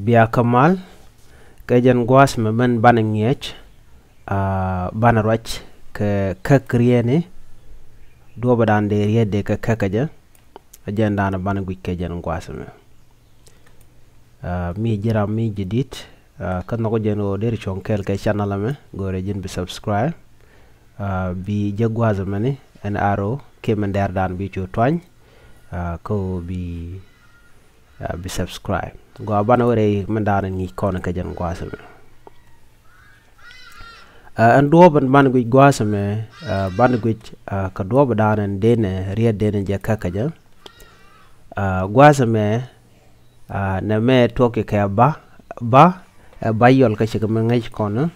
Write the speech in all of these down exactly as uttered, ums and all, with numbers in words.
Bia kä mal kɛ jɛn gua̱a̱th mɛ mɛn banɛ ŋiɛc, banɛ ruac kɛ käk riɛni. Duɔ̱ɔ̱pɛ dan dee riɛt dee kɛ käk kɛ jɛ. Ɛ jɛn dan banɛ guic kɛ jɛn gua̱a̱th mɛ. Mi ji̱ ram mi ji̱ di̱t, kä nhɔk jɛn ɣöö deri cuɔ̱ŋ kɛɛl kɛ channel ɛmɛ, go̱o̱rɛ ji̱n bi subscribe. Bi jɛ gua̱a̱th mɛni ɛn arrow kiɛ mɛn dɛr dan bi cu tuany. Kä ɣöö bi bi subscribe. Gɔaa banɛ wä rɛy min daanɛ ŋi̱i̱c kɔn kɛ jɛn gua̱a̱th ɛmɛ. Ɛn duɔ̱ɔ̱p ɛn banɛ guic gua̱a̱th ɛmɛ, banɛ guic kɛ duɔ̱ɔ̱p daanɛ denɛ riɛt denɛ jɛ käk kɛ jɛ. Gua̱a̱th ɛmɛ nɛ mɛ tuɔk kɛ kɛ ba, ba, ɛ ba yɔl kä cɛ kɛ mi ŋäc kɔn.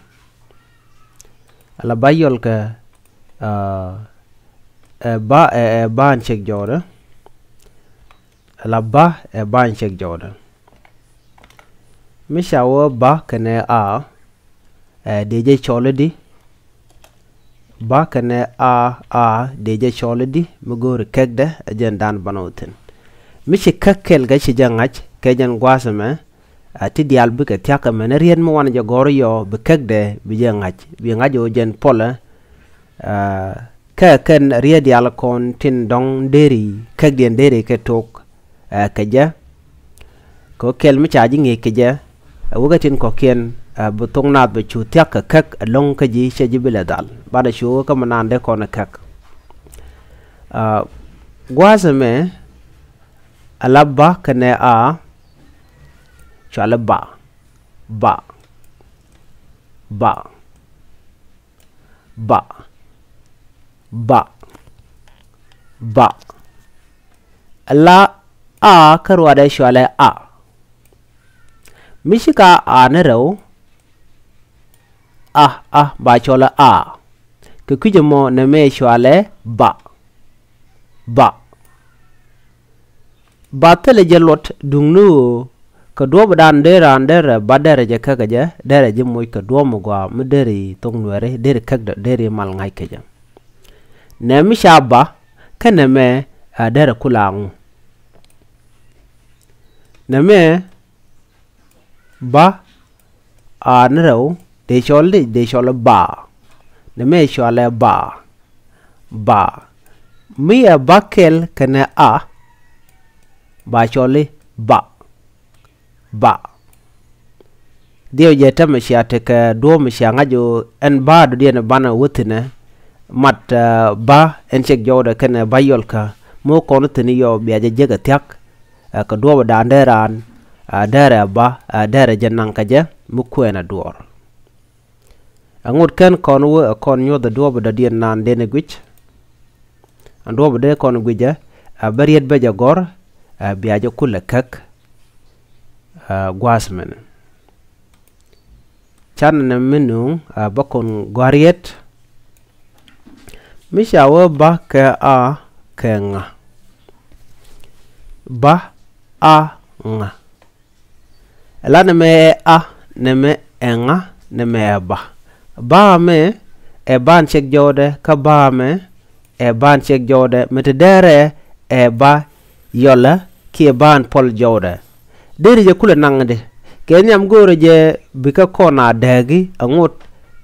Ala ba yɔl kɛ ɛ ba, ɛ ba ɛn cɛk jɔɔdɛ. Ala ba ɛ ba ɛn cɛk jɔɔdɛ. Mi ca wä ba kɛnɛ a, ɛ dee jɛ cɔl i̱di. Ba kɛnɛ a, a dee jɛ cɔl i̱di mi go̱o̱ri käkdɛ, ɛ jɛn dan banɛ wä thi̱n. Mi ci käk kɛl kɛ ci jɛ ŋa̱c kɛ jɛn gua̱a̱th ɛmɛ. Ti diaal bikɛ thia̱k ɛmɛn riet mi wanɛ jɛ gɔ̱r yɔ bi käkdɛ bi jɛ ŋa̱c, bi ŋa̱c ɣöö jɛn puɔlɛ. Kɛ kɛn riet diaal kɔn tin dɔ̱ŋ deri käkdiɛn deri kɛ tok kɛ jɛ. Kɛ kɛl mi ca ji̱ ŋi̱i̱c kɛ jɛ, ɛ wekɛ tin kɔ̱kiɛn bi thok naath bɛ cu thia̱k kɛ käk ɛlɔ̱ŋ kä ji̱ cɛ ji̱ bi lɛ dhal banɛ cu wekɛ mi naan dee kɔn ɛ käk. Gua̱a̱th ɛmɛ ala ba kɛnɛ a, cuali ba, ba, ba, ba, ba, ba. Ala a kä ruadɛ cualɛ a. Mi ci ka a ni rɛw, a, a ba cɔlɛ a. Kɛ kui̱cɛ mɔ nɛ mɛ cualɛ ba, ba. Ba thilɛ jɛ luɔt duŋni ɣöö kɛ duɔ̱ɔ̱p dan dee raan derɛ ba derɛ jɛ käk kɛ jɛ, derɛ ji̱ moc kɛ duɔ̱ɔ̱p mi gɔaa mi derɛ thok nuɛɛri derɛ käk derɛ mal ŋa̱c kɛ jɛ. Nɛ mi ca ba kä nɛ mɛ a derɛ kula ŋu. Nɛ mɛ ba a ni rɛw dee cɔl di dee cɔl ba. Nɛ mɛ cɔalɛ ba, ba. Mi ɛ ba kɛl kɛnɛ a, ba cɔli ba, ba. Diɛw jɛ tɛmɛ cia tekɛ duɔ̱ɔ̱p mi cia ŋa̱c ɣöö ɛn ba dɔ̱diɛn banɛ wä thi̱nɛ. Mat ba ɛn cɛk jɔwdɛ kɛnɛ ba yɔlkä mi wä kɔn thi̱n yɔ bia jɛ jek ɛ thia̱k. Kɛ duɔ̱ɔ̱p dan dee raan derɛ ba derɛ jɛ naŋ kɛ jɛ mi kuɛɛn ɛ duɔ̱ɔ̱r. Ɛŋot kɛn kɔn wä ɛ kɔn nyuɔth ɛ duɔ̱ɔ̱p dɔ̱diɛn naan den ɛ guic. Ɛn duɔ̱ɔ̱p dee kɔn guic ɛ bä riet bä jɛ gɔ̱r. Bia jɛ kulɛ käk gua̱a̱th mɛn. Canɛ nɛ mi nuŋ bä kɔn gɔ̱a̱r yet. Mi ca wä ba kɛ a kɛ ŋa. Ba a ŋa. Ɛla nɛmɛ ɛ a, nɛmɛ ɛ ŋa, nɛmɛ ɛ ba. Ba mɛ ɛ ban cɛk jɔwdɛ kä ba mɛ ɛ ban cɛk jɔwdɛ mi ti dɛrɛ ɛ ba yɔlɛ kiɛ ban pɔl jɔwdɛ. Deri jɛ kulɛ naŋ di kɛ nhiam go̱o̱rɛ jɛ bikä kɔn a dɛɛki a ŋot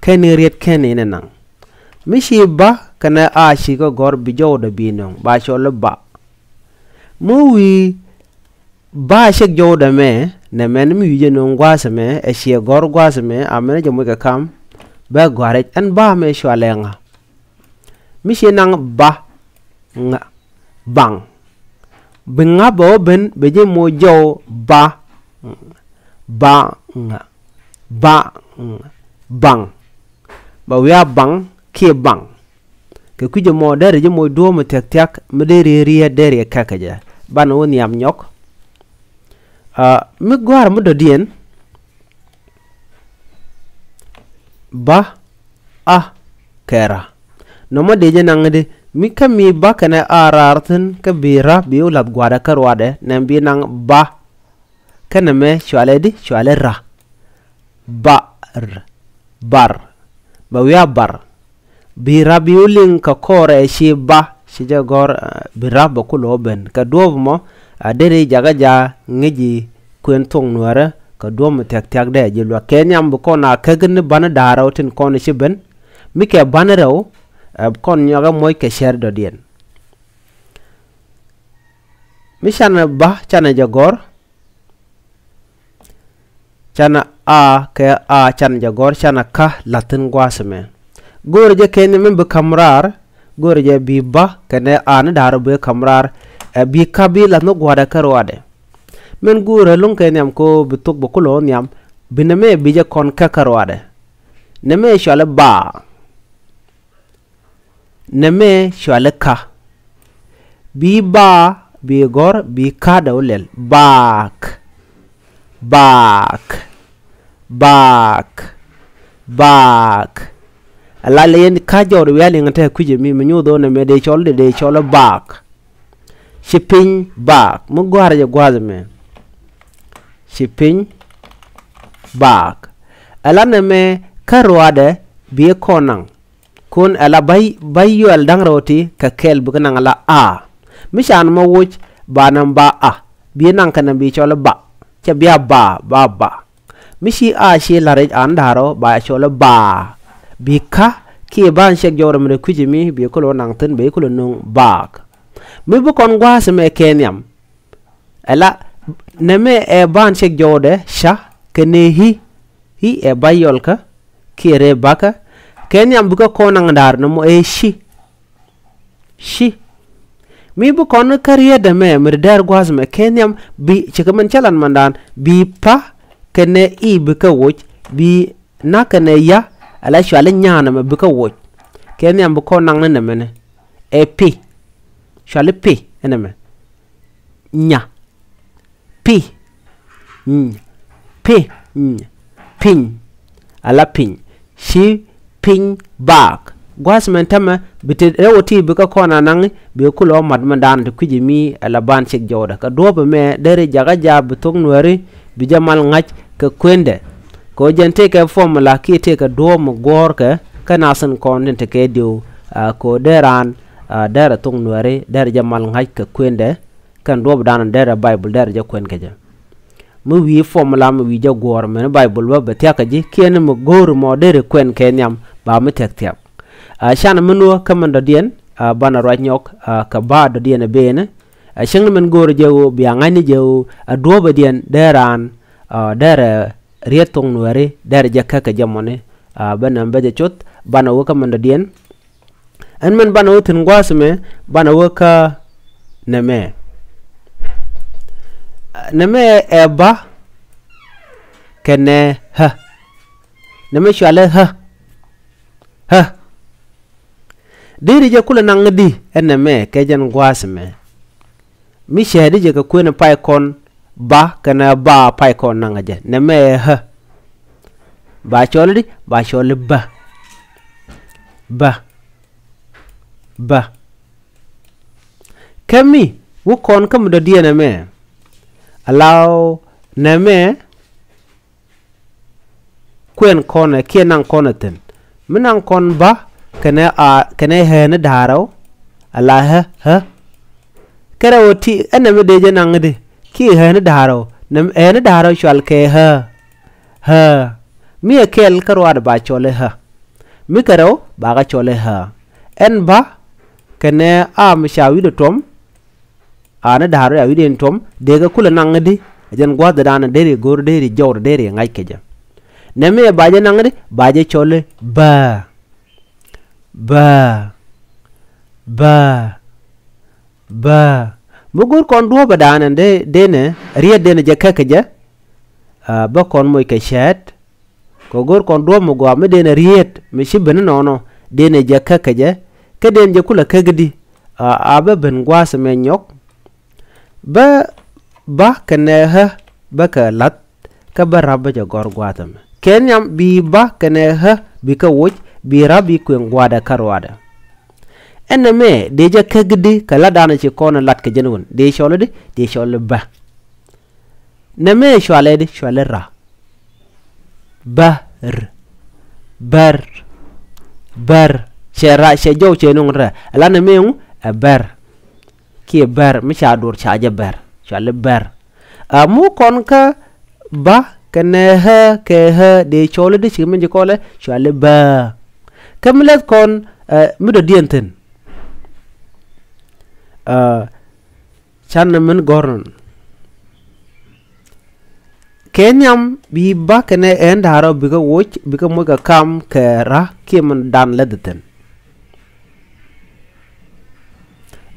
kɛn in riet kɛn in in naŋ. Mi ci ba kɛnɛ a ci kä gɔ̱r bi jɔwdɛ bi nöŋ ba cɔl ba. Mi wi̱i̱ ba cɛk jɔwdɛ mɛ nɛ mɛn mi wi̱i̱ jɛ nöŋ gua̱a̱th mɛ ɛ ciɛ gɔ̱r gua̱a̱th mɛ a mɛn jɛ moc kɛ kam. Bɛ gɔ̱a̱rɛ ɛn ba mɛ cualɛ ŋa. Mi ci naŋ ba ŋa baŋ. Bi ŋa bɛ wä ben bɛ jɛ moc jɔw ba, ba ŋa, ba ŋa, baŋ. Bɛ wiaa baŋ kiɛ baŋ. Kɛ kui̱c ɛmɔ derɛ ji̱ moc duɔ̱ɔ̱p mi thia̱k thia̱k mi dee riee riee derɛ kɛkɛ jɛ banɛ wä nhiam nyɔk. Mi gɔ̱a̱r mi dɔ̱diɛn ba a kɛ ra. Nɔmɔ dee jɛ naŋ di mi kä mi ba kɛnɛ a raar thi̱n kä bi ra bi wä lath gua̱a̱dɛ kä ruaadɛ nɛm bi naŋ ba. Kɛnɛ mɛ cualɛ di cualɛ ra. Bar, bar. Bɛ wiaa bar. Bi rap i̱ wä liŋ kɛ kɔrɛ ci ba ci jɛ gɔr. Bi rap bɛ kulɛ wä ben kɛ duɔ̱ɔ̱p mɔ. A deri jakä ja ŋäci kuën thuɔ̱k nuäärä kɛ duɔ̱ɔ̱p mi thia̱k thia̱k dee ji̱ luäk. Kɛ nhiam bi kɔn a käk ni bani da̱a̱r rɛw tin kɔn ci ben. Mi kɛ bani rɛw, ɛ, kɔn nyɔkɛ moc kɛ cär dɔ̱diɛn. Mi canɛ ba, canɛ jɛ gɔ̱r. Canɛ a kɛ a, canɛ jɛ gɔ̱r, canɛ ka la̱th thi̱n gua̱a̱th ɛmɛ. Go̱o̱rɛ jɛ kɛ nhiam mi bi ka̱m raar, go̱o̱rɛ jɛ bi ba kɛnɛ a ni da̱a̱r bi ka̱m raar, ɛ, bi ka bi la̱th ni gua̱a̱dɛ kä ruaadɛ. Min go̱o̱rɛ luŋ kɛ nhiam ko bi thok bi kulɛ wä nhiam, bi nɛmɛ bi jɛ kɔn kɛ kä ruaadɛ. Nɛmɛ cɔalɛ ba. Nɛmɛ cɔalɛ ka. Bi ba, bi gɔ̱r, bi ka dee wä lɛl. Baak. Baak. Baak. Baak. Ala lɛ yɛn ka jɔwdɛ wi̱i̱ a liŋ te kui̱cɛ mi, mi nyuuth ɣöö nɛmɛ dee cɔl, dee, dee cɔl baak. Ci piny baak. Mi gɔ̱a̱rɛ jɛ gua̱a̱th ɛmɛ. Ci piny baak. Ala nɛmɛ kä ruaadɛ bi kɔn naŋ. Kun ala bay, bay yuɛl da̱ŋ rɛw ti kɛ kɛl bikɛ naŋ ala a. Mi ca nɔmɔ woc ba nɔm ba a. Bi naŋ kɛnɛ bi cɔl ba. Cɛ bia ba, ba, ba. Mi ci a ci la̱r i̱ an da̱rɔ ba cɔl ba. Bi ka kiɛ ban cɛk jɔwdɛ mi dee kui̱ci mi bi kulɛ naŋ thi̱n bi kulɛ nuŋ baak. Mi bi kɔn gua̱a̱th ɛmɛ kɛ nhiam. Ala nɛmɛ ɛ ban cɛk jɔwdɛ ca kɛnɛ hi. Hi ɛ ba yɔlkä kiɛ rɛɛ bakä. Kɛ nhiam bikɛ kɔn naŋ da̱a̱r nɔmɔ ɛ ci. Ci. Mi bi kɔn kä riet ɛmɛ mi dee dɛɛr gua̱a̱th ɛmɛ kɛ nhiam bi cikɛ min cä lan mandan bi pa kɛnɛ i bikɛ woc bi na kɛnɛ ya. Ala cuali nyan ɛmɛ bikɛ woc. Kɛ nhiam bi kɔn naŋ ni nɛmɛnɛ. Ɛ pi. Cuali pi ɛnɛmɛ. Nya. Pi. Nya. Pi. Nya. Piny. Ala piny. Ci piny baak. Gua̱a̱th mɛn tämɛ bi te rɛw ti bikɛ kɔn a naŋi bi kulɛ mat mɛn da̱a̱n ti kui̱ci mi ala ban cik jɔwdɛ. Kɛ duɔ̱ɔ̱p ɛmɛ deri jakä jaap bi thok nuääri bi jɛ mal ŋa̱c kɛ kuendɛ. Kɛ ɣöö jɛn tëëkɛ formula kiɛ tëëkɛ duɔ̱ɔ̱p mi guɔ̱ɔ̱rkɛ kä nath in kɔn tin tekɛ diw, a, kɛ ɣöö dee raan, a, derɛ thok nuääri derɛ jɛ mal ŋa̱c kɛ kuendɛ. Kɛn duɔ̱ɔ̱pdan derɛ Baibol derɛ jɛ kuɛn kɛ jɛ. Mi wi̱i̱ formula mi wi̱i̱ jɛ guɔ̱ɔ̱r mɛn Baibol bä bɛ thia̱k kɛ ji̱ kiɛn mi go̱o̱ri mɔ derɛ kuɛn kɛ nhiam ba mi thia̱k thia̱k. A, canɛ mi nuɔ kä min dɔ̱diɛn, a, banɛ ruac nyɔk, a, kɛ ba dɔ̱diɛn ɛ ben. A, cäŋ ni min go̱o̱ri jɛ ɣöö bia ŋa̱cni jɛ ɣöö a duɔ̱ɔ̱pɛdiɛn derɛ raan, a, derɛ riet thok nuääri derɛ jɛ käk kɛ jɛ mɔni. A, bä nɛm bä jɛ coth banɛ wä kä min dɔ̱diɛn. Ɛn mɛn banɛ wä thi̱n gua̱a̱th ɛmɛ banɛ wä kä nɛmɛ. Nɛmɛ ɛ ba kɛnɛ ɣä. Nɛmɛ cualɛ ɣä. Ɣä. Deri jɛ kulɛ naŋ di ɛn nɛmɛ kɛ jɛn gua̱a̱th ɛmɛ. Mi cɛ di jɛ kɛ kuën pay kɔn ba kɛnɛ ba pay kɔn naŋ jɛ nɛmɛ ɛ ɣä. Ba cɔl di ba cɔl bä. Bä. Bä. Kä mi wä kɔn kä mi dɔ̱diɛn ɛmɛ. Ala nɛmɛ kuɛn kɔnɛ kiɛ naŋ kɔnɛ thi̱n. Mi naŋ kɔn ba kɛnɛ a kɛnɛ ɣä ni da̱rɛw. Ala ɣä ɣä. Kɛ rɛw ti ɛn nɛmɛ dee jɛ naŋ di kiɛ ɣä ni da̱rɛw. Nɛm ɣä ni da̱rɛw cual kɛ ɣä. Ɣä. Mi ɛ kɛl kä ruaadɛ ba cɔl i̱ ɣä. Mi kɛ rɛw ba kɛ cɔl i̱ ɣä. Ɛn ba kɛnɛ a mi ca wi̱cdɛ tuɔm. A ni da̱a̱r wi̱i̱ a wi̱i̱diɛn tuɔm dee kɛ kulɛ naŋ di. Ɛ jɛn gua̱a̱th dan deri go̱r deri jɔwr deri ŋa̱c kɛ jɛ. Nɛmɛ ba jɛ naŋ di ba jɛ cɔl i̱ bä. Bä. Bä. Bä. Mi go̱r kɔn duɔ̱ɔ̱pɛ dan ɛn dee denɛ riet denɛ jɛ kɛ kɛ jɛ. A, bä kɔn moc kɛ cɛɛt. Kɛ go̱r kɔn duɔ̱ɔ̱p mi gɔaa mi denɛ riet mi ci ben inɔnɔ denɛ jɛ käk kɛ jɛ. Kä den jɛ kulɛ käk di. A, a bä ben gua̱a̱th ɛmɛ nyɔk. Bä ba kɛnɛ ɣä bä kɛ la̱th. Kä bä rap bä jɛ gɔ̱r gua̱a̱th ɛmɛ kɛ nhiam bi ba kɛnɛ ɣä bi kä woc bi rap bi kuëŋ gua̱a̱dɛ kä ruaadɛ. Ɛn ɛmɛ dee jɛ käk di kɛ la̱tdan ci kɔn lat kɛ jɛn wun dee cɔl di dee cɔl bä. Nɛmɛ cualɛ di cualɛ ra. Bär. Bär. Bär. Cɛ ra cɛ jɔw cɛ nuŋ rɛ ala nɛmɛ ŋu ɛ bär. Kiɛ bär mi ca duɔr ca jɛ bär cualɛ bär. A mu kɔn kä ba kɛnɛ hä kɛ hä dee cɔɔli di ci min ci kɔlɛ cuali bä. Kä mi lɛth kɔn mi dɔ̱diɛn thi̱n. Can ni min gɔ̱rnɔn kɛ nhiam bi ba kɛnɛ ɛn da̱rɔ bikɛ woc bikɛ moc kɛ kam kɛ ra kiɛ min dan lɛth thi̱n.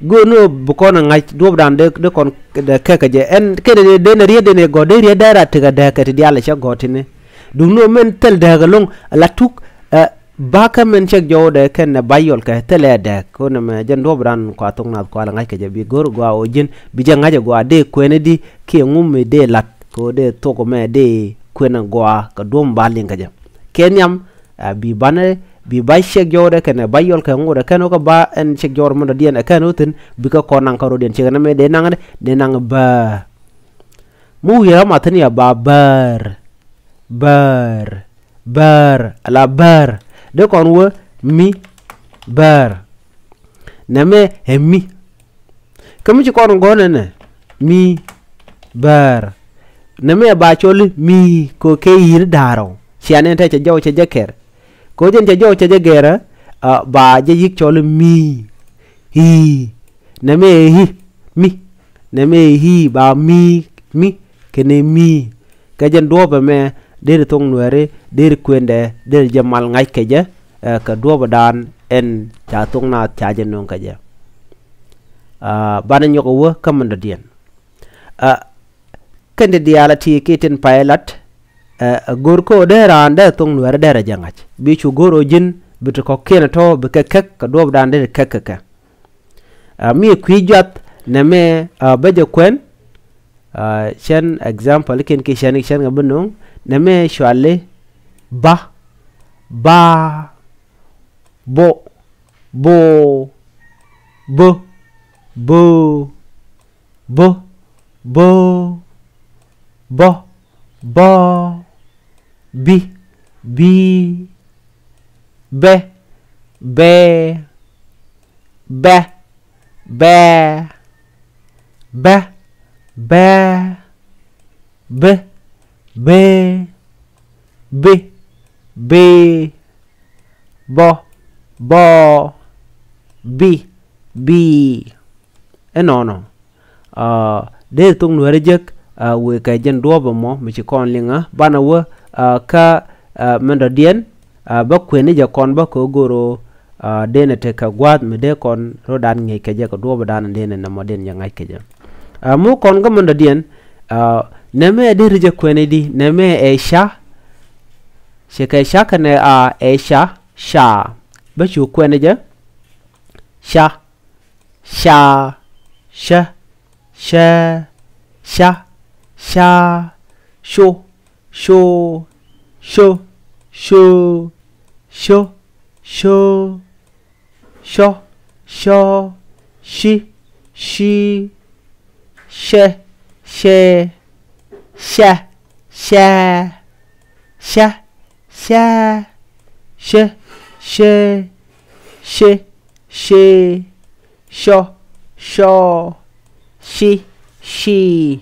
Go̱o̱r ni ɣöö bi kɔn ɛ ŋa̱c duɔ̱ɔ̱pdan dee, dee kɔn dee kɛk kɛ jɛ. Ɛn kɛn dee, dee nɛ riet dee nɛ gɔ̱r dee riet dee rat tekɛ dääk kɛ ti diaal ɛ cɛ gɔ̱r tini. Duŋni ɣöö mɛn thil dääk ɛlɔ̱ŋ ala tuk, ɛ, bakä mɛn cɛk jɔwdɛ kɛn nɛ ba yɔl kɛ thilɛ dääk. Kɛ ɣöö nɛmɛ jɛn duɔ̱ɔ̱pdan kua thok naath kua lɛ ŋa̱c kɛ jɛ bi go̱r gɔaa ɣöö ji̱n bi jɛ ŋa̱c ɛ gɔaa dee kuɛn i̱di kiɛ ŋu mi dee la̱t kɛ ɣöö dee thok ɛmɛ dee kuɛn ɛ gɔaa kɛ duɔ̱ɔ̱p ba liŋ kɛ jɛ. Kɛ nhiam, a, bi banɛ, bi ba ciɛk jɔwdɛ kɛnɛ ba yɔl kɛ ŋotdɛ kɛn wä kä ba ɛn ciɛk jɔwdɛ mundɔ̱diɛn ɛ kɛn wä thi̱n bikɛ kɔn naŋ kä rɔ̱diɛn ciɛk nɛmɛ dee naŋ dee, dee naŋ bäär. Mi wi̱i̱ ram a thi̱n ya ba bäär, bäär, bäär, ala bäär. Dee kɔn wä mi bäär. Nɛmɛ ɛ mi. Kä mi ci kɔn gɔ̱r nɛnɛ mi bäär. Nɛmɛ ba cɔl i̱ mi kɛ ɣöö kɛ yi̱r da̱rɔ. Ciɛ nɛn te cɛ jɔw cɛ jɛ kɛr. Kɛ ɣöö jɛn cɛ jɔw cɛ jɛ gɛrä, a, ba jɛ yi̱k cɔl i̱ mi. I̱. Nɛmɛ i̱ mi. Nɛmɛ i̱ ba mi, mi kɛnɛ mi. Kɛ jɛn duɔ̱ɔ̱p ɛmɛ deri thok nuɛɛri deri kuendɛ deri jɛ mal ŋa̱c kɛ jɛ, ɛ, kɛ duɔ̱ɔ̱pdan ɛn ca thok naath ca jɛ nöŋ kɛ jɛ. A, banɛ nyɔk ɛ wä kä min dɔ̱diɛn. A, kɛn ti diaal a ti kiɛ tin pay lat, ɛ, go̱r kä ɣöö dee raan dee thok nuɛɛri dee rɛ jɛ ŋa̱c bi cu go̱r ɣöö ji̱n bi ti kɔ̱kiɛn ɛ tɔ̱ bi kɛ kɛk kɛ duɔ̱ɔ̱pdan dee ti kɛk kɛ kɛ. A, mi kui̱ juath nɛmɛ, a, bä jɛ kuɛn, a, cɛn example kiɛn kiɛ cɛn, cɛn kɛ bi no̱o̱ŋ nɛmɛ cuali ba, ba, bo, bo, bo, bo, bo, bo, bɔ, bɔ, bi, bi, bɛ, bɛ, bɛ, bɛ, bɛ, bɛ, bi, bi, bi, bi, bɔ, bɔ, bi, bi. Ɛnɔnɔ. A, dee thok nuɛɛri jek, a, wëë kɛ jɛn duɔ̱ɔ̱p ɛmɔ mi ci kɔn liŋä banɛ wä, a, kä, a, min dɔ̱diɛn, a, bä kuɛni jɛ kɔn bä kɛ go̱r ɣöö, a, dee nɛ tekɛ gua̱a̱th mi dee kɔn rɔ̱dan ŋi̱eec kɛ jɛ kɛ duɔ̱ɔ̱pdan dee nɛ nɛmɔ dee nɛ jɛ ŋa̱c kɛ jɛ. A, mi kɔn kä min dɔ̱diɛn, a, nɛmɛ deri jɛ kuɛni di nɛmɛ ɛ ca. Cɛ kɛ ca kɛnɛ a ɛ ca, ca. Bä cu kuɛni jɛ ca. Ca, cä, cä, ca, ca, co, co, co, co, co, co, cɔ, cɔ, ci, ci, cɛ, cɛ, ca, ca, ca, ca, cä, cä, cɛ, cɛ, cɔ, cɔ, ci, ci.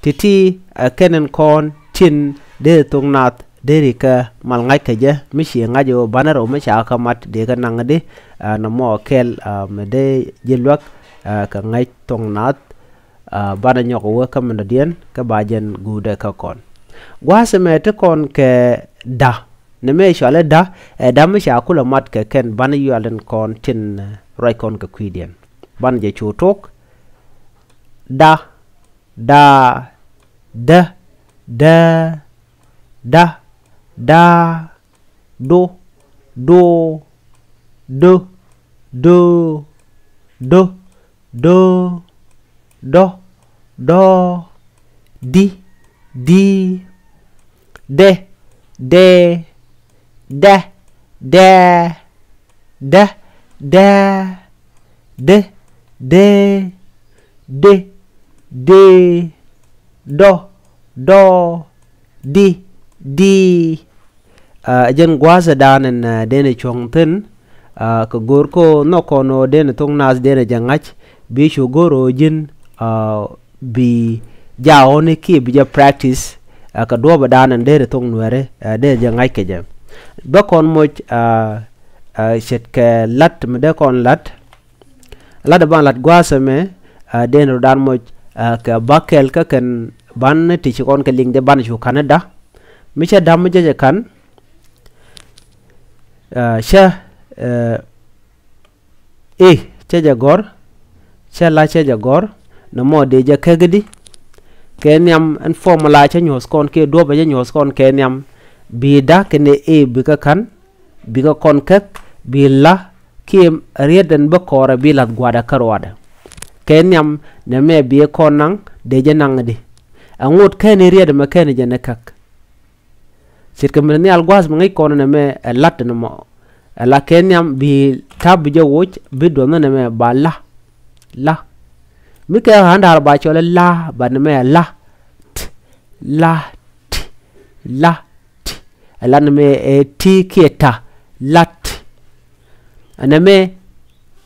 Ti̱ti̱, ɛ, kɛn in kɔn tin deri thok nath deri kɛ mal ŋa̱c kɛ jɛ mi ci ŋa̱c ɣöö banɛ rɛw mi ca kɛ mat dee kɛ naŋ di, ɛ, nɔmɔ kɛl, ɛ, mi dee ji̱ luäk, ɛ, kɛ ŋa̱c thok nath, ɛ, banɛ nyɔk wä kä min dɔ̱diɛn kä ba jɛn guudɛ kä kɔn. Gua̱a̱th ɛmɛ ti kɔn kɛ da̱. Nɛmɛ cuali da̱, ɛ da̱ mi ca kulɛ mat kɛ kɛn banɛ yual in kɔn tin, ɛ, ruac kɔn kɛ kui̱diɛn. Banɛ jɛ cu tok. Da̱, da̱, dä, dä, da̱, da̱, do, do, dö, dö, dö, dö, dɔ, dɔ, di, di, dɛ, dɛ, dä, dä, dä, dä, dä, dä, dä, dä, dɔ, dɔ, di, di. Ɛ, jɛn gua̱a̱thɛ da̱a̱n ɛn, ɛ, denɛ cuɔ̱ŋ thi̱n, ɛ, kɛ go̱o̱r kä nhɔk kɔn ɣöö denɛ thok nath denɛ jɛ ŋa̱c, bi cu go̱o̱r ɣöö ji̱n, ɛ, bi, ja̱ ɣɔ̱ni kiɛ bi jɛ practice, ɛ, kɛ duɔ̱ɔ̱pɛ da̱a̱n ɛn deri thoŋ Nuɛri, ɛ, dee jɛ ŋa̱c kɛ jɛ. Bä kɔn moc, ɛ, ɛ, ce̱tkɛ la̱t mi dee kɔn la̱t. La̱t ɛ ban la̱t gua̱a̱th ɛmɛ, ɛ, dee ni rɔ da̱a̱n moc, ɛ, kɛ bä kɛl kä kɛn ban ti ci kɔn kɛ liŋ dee ban cu ka̱n ɛ da̱. Mi cɛ da̱m mi jɛ jɛ ka̱n, ɛ, cä, ɛ, i̱ cä jɛ gɔ̱r, cä la cä jɛ gɔ̱r, nɔmɔ dee jɛ käk i̱di. Kɛ nhiam ɛn formula cä nyuɔ̱th kɔn kiɛ duɔ̱pɛ cä nyuɔ̱th kɔn kɛ nhiam. Bi da̱ kɛnɛ i̱ bikɛ ka̱n, bikɛ kɔn käk, bi la kiɛ riet ɛn bä kɔrɛ bi la̱th gua̱dɛ kä ruaadɛ. Kɛ nhiam nɛmɛ bi kɔn naŋ, dee jɛ naŋ i̱di. Ɛŋot kɛn i̱ riet ɛmɛ kɛn i̱ jɛ ni käk. Ce̱tkɛ mi te nhial gua̱a̱th mi ŋäc kɔn nɛmɛ ɛ la̱t nɔmɔ. Ɛ la kɛ nhiam bi ta̱p bi jɛ woc bi duɔth nɛmɛ ba la. La. Mi kɛ ɣän da̱r ba cɔl ɛ la ba nɛmɛ ɛ la. T. La. T. La. T. Ɛ la nɛmɛ ɛ ti kiɛ ta. Lat. Ɛ nɛmɛ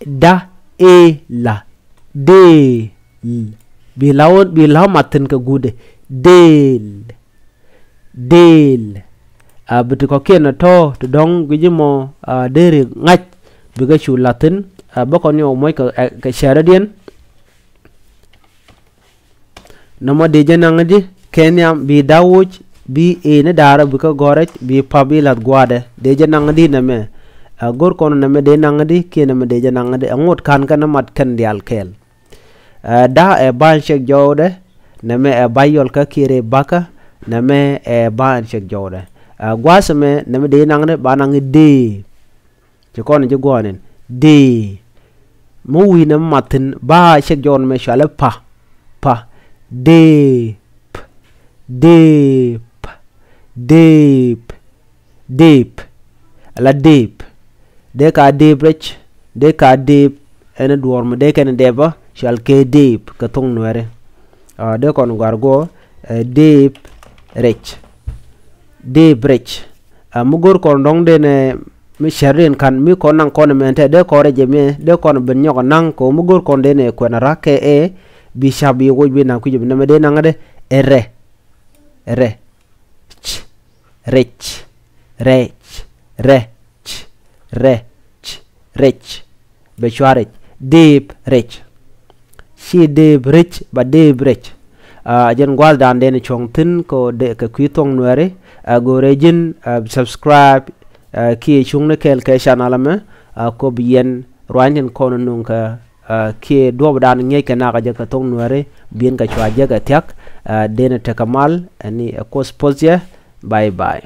da ëë la. Dëël. Bi la wä, bi la wä mathin kɛ guudɛ. Dëël. Dëël. A bi ti kɔ̱kiɛn ɛ tɔ̱ ti dɔ̱ŋ gui̱ci mɔ, a deri ŋa̱c bikɛ cu la̱thin. A bä kɔn yɔ moc kɛ, ɛ, kɛ cɛɛrädiɛn. Nɔmɔ dee jɛ naŋ di kɛ nhiam bi da̱ woc bi ëë ni da̱rä bikɛ gɔ̱rɛc bi pap bi la̱th gua̱a̱dɛ dee jɛ naŋ di nɛmɛ. A go̱r kɔn nɛmɛ dee naŋ di kiɛ nɛmɛ dee jɛ naŋ di ɛŋot ka̱n kɛn mat kɛn diaal kɛɛl. Ɛ, da̱ ɛ ba̱a̱n cɛk jɔwdɛ, nɛmɛ ɛ ba̱a̱ yɔl kä kiɛ rɛy ba̱kä, nɛmɛ ɛ ba̱a̱n cɛk jɔwdɛ. Ɛ, gua̱a̱th ɛmɛ, nɛmɛ dee naŋdɛ, ba naŋ i̱ dëë. Ci kɔn ji̱ gua̱a̱n in. Dëë. Mi wi̱i̱ nɛmɛ mathin, ba̱a̱ cɛk jɔwdɛ mɛ cualɛ pa̱. Pa̱. Dëëp. Dëëp. Dëëp. Dëëp. Ala dëëp. Dee ka dëëp rɛc. Dee ka dëëp. Ɛn duɔ̱ɔ̱r mi dee kɛn dɛpä cual kɛ dëëp kɛ thoŋ Nuɛri. A, dee kɔn gɔ̱a̱r guɔ, ɛ, dëëp rɛc. Dëëp rɛc. A, mi go̱r kɔn dɔ̱ŋ dee nɛ mi cɛr dee ka̱n mi kɔn naŋ kɔn mɛn tɛ dee kɔn rɛc jɛ mi dee kɔn ben nyɔk naŋ kɛ mi go̱r kɔn dee nɛ kuɛn rak kɛ ɛ bi cap bi woc bi naŋ kui̱c bi nɛmɛ dee naŋ dee ɛ rɛ. Rɛ. C. Rɛc. Rɛc. Rɛc. Rɛc. Rɛc. Bɛ cua rɛc. Dëëp rɛc. Ci dëëp rɛc ba dëëp rɛc. A, jɛn gua̱a̱thdan den cuɔ̱ŋ thi̱n kɛ dee kɛ kui̱ thoŋ Nuɛri. A, go̱rɛ ji̱n, a, subscribe, a, kiɛ cuŋni kɛɛl kɛ channel ɛmɛ. A, kop yɛn ruany tin kɔn nuŋ kɛ, a, kiɛ duɔ̱ɔ̱pdan ŋi̱eec kɛ nakä jɛ kɛ thoŋ Nuɛri. Bi̱i̱n kɛ cua jɛ kɛ thia̱k. A, den tekɛ mal ɛn ni ɛ Kuoth poth yɛ. Bye bye.